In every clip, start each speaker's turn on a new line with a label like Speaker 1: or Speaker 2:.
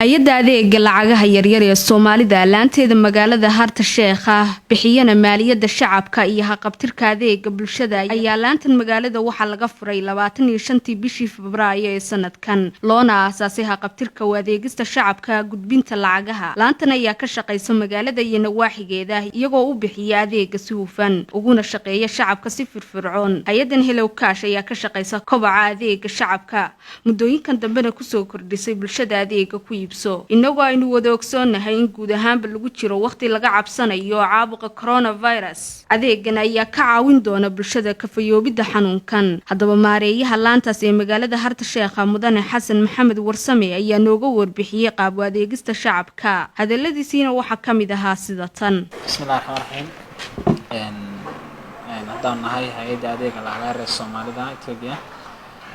Speaker 1: Hay-adda adeega lacagaha yaryar ee Soomaalida, laanteeda magaalada Harta Sheekha, bixiyana maaliyadda shacabka iyo haqabtirka adeega bulshada, ayaa laantan magaalada waxaa laga furay 25-tii bishii Febraayo ee sanadkan, loona aasaasay haqabtirka u adeegista shacabka gudbinta lacagaha. Laantan ayaa ka shaqaysa magaalada iyo nawaaxigeeda, iyagoo u bixiya adeega si hufan uguna shaqeeya shacabka si firfircoon. Hay-adan Hello Cash ayaa ka shaqaysa kobaca adeega shacabka, muddooyinkan dambena kusoo kordhisay bulshada adeega ku iibso. Inagoo aynu wada ogsoonahay in guud ahaanba lagu jiro waqti laga cabsanayo caabuqa coronavirus, adeegan ayaa ka caawin doona bulshada kafayoobidda xanuunkan. Haddaba, maareeyaha laantaas ee magaalada Harta Sheekha, Mudane Xasan Maxamed Warsame, ayaa nooga warbixiyey qaab u adeegista shacabka. Hadaladiisiina waxaa ka mid ahaa sida tan.
Speaker 2: Bismillahi raxmaan raxiim. Haddaan nahay hay-adda adeega lacagaha reer Soomaalida Etoobiya,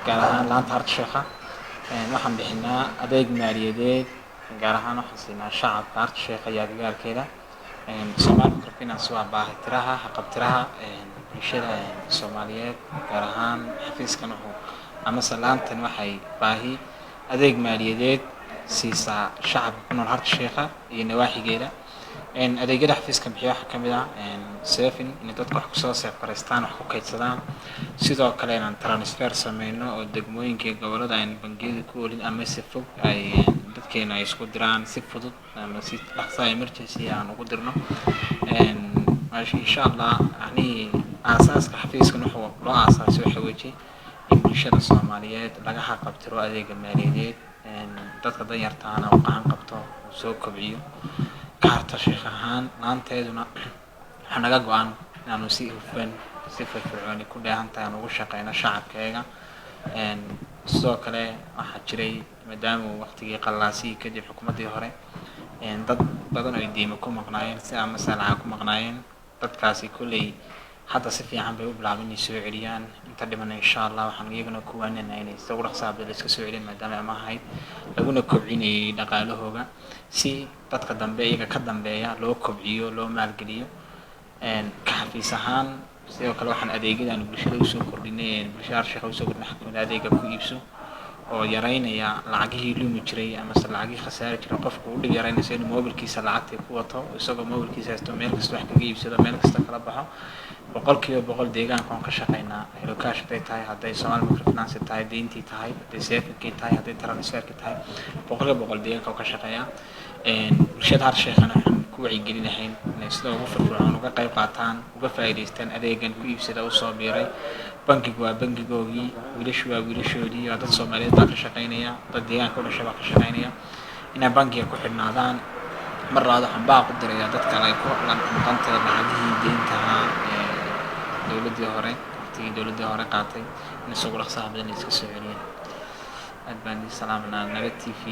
Speaker 2: gaar ahaan laanta Harta Sheekha, waxaan bixinaa adeeg maaliyadeed. Gaar ahaan waxaan siinaa shacabka Harta Sheekha iyo agagaarkeeda. Somali Microfinance waa baahitiraha haqabtiraha bulshada Soomaaliyeed. Gaar ahaan xafiiskan wuxuu amase laantan waxay baahi adeeg maaliyadeed siisaa shacabka ku nool Harta Sheekha iyo nawaaxigeeda. Adeegyada xafiiskan bixiya waxaa kamid ah saving, inay dadka wax kusoo save garaystaan, wax ku kaydsadaan. Sidoo kale inaan transfer sameyno oo degmooyinka iyo gobollada aan bangiyada ku oolin ama si fog ay dadkeena ay isku diraan, si fudud ama si dhaqsa emergency aan ugu dirno, insha Allah. Yani aasaaska xafiiskan wuxuu loo aasaasay waxa weeye in bulshada Soomaaliyeed laga haqabtiro adeega maaliyadeed, dadka danyartaana uu gacan qabto, uu soo kobciyo. Ka Harta Sheekh ahaan laanteeduna waxaa naga go-an inaanu si hufan, si firfircooni ku dheehan tahay aan ugu shaqeyno shacabkeega. Sidoo kale waxaa jiray, maadaama uu waqtigii qalaasihii kadib xukuumaddii hore dad badan oo ay deymo ku maqnaayeen si amase lacag ku maqnaayeen, dadkaasi kolley hadda si fiican bay u bilaabeen inay soo celiyaan. Inta dhimana, insha Allah, waxaan iyaguna ku waaninaynaa inay sida ugu dhaqsaha badan iska soo celiyaan, maadaama ama ahayd laguna kobcinayay dhaqaalahooga, si dadka dambe iyaga ka dambeeya loo kobciyo, loo maalgeliyo. Ka xafiis ahaan, sidoo kale waxaan adeegyada bulshada usoo kordhinay, bulshada Harsheekha usoo kordhinay, waxaa kamid ah adeega ku iibso oo yareynaya lacagihii lumi jiray amase lacagihii khasaari jiray. Qofku u dhib yaraynaysa inuu mobilkiisa lacagtii ku wato, isagoo mobilkiisa haysto meel kasta wax kaga iibsado, meel kasta kala baxo. 100% deegaanka waan ka shaqeynaa. Hello Cash hadday tahay, hadday Somali Microfinance tahay, deyntii tahay, hadday savingkii tahay, hadday transferkii tahay, 100% deegaanka waan ka shaqeeyaa. Bulshada Harsheekhana waxaan ku wacyigelinahayn inay sida ugu firfircoon uga qayb qaataan, uga faa'iidaystaan adeegan ku iibsada usoo biiray. Bankigu waa bankigoogii, wiilashu waa wiilashoodii, waa dad Soomaaliyeed baa ka shaqeynaya, dad deegaanka u dhashay baa ka shaqeynaya, inay bankiga ku xidhnaadaan. Mar labaad waxaan baaq u dirayaa dadkan ay ku maqantahay lacagihii deyntahaa ee dowladdii hore, waqtigii dowladdii hore qaatay, in isagu dhaqsaha badan iska soo celiyeen. Aad baan idin salaamanaa, Nabad TV.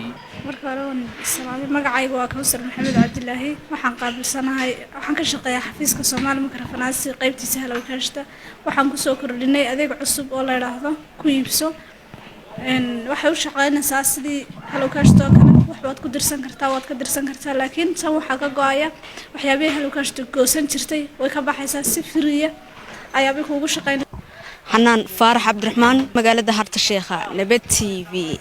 Speaker 3: Marka hore waan salaamay. Magacayga waa Kawsar Maxamed Cabdilaahi. Waxaan qaabilsanahay, waxaan ka shaqeeyaa xafiiska Soomaali Microfinance, qaybtiisa Hello Cashta. Waxaan kusoo kordhinay adeeg cusub oo la yidhaahdo ku iibso. Waxay u shaqeynaysaa sidii Hello Cashta oo kale. Wax waad ku dirsan kartaa, waad ka dirsan kartaa, laakiin tan waxaa ka go-aya waxyaabihii Hello Cashta goosan jirtay, way ka baxaysaa. Si free ah ayaabay kuugu shaqeyn.
Speaker 1: Xanaan Faarax Cabdiraxmaan, magaalada Harta Sheekha, Nabad TV.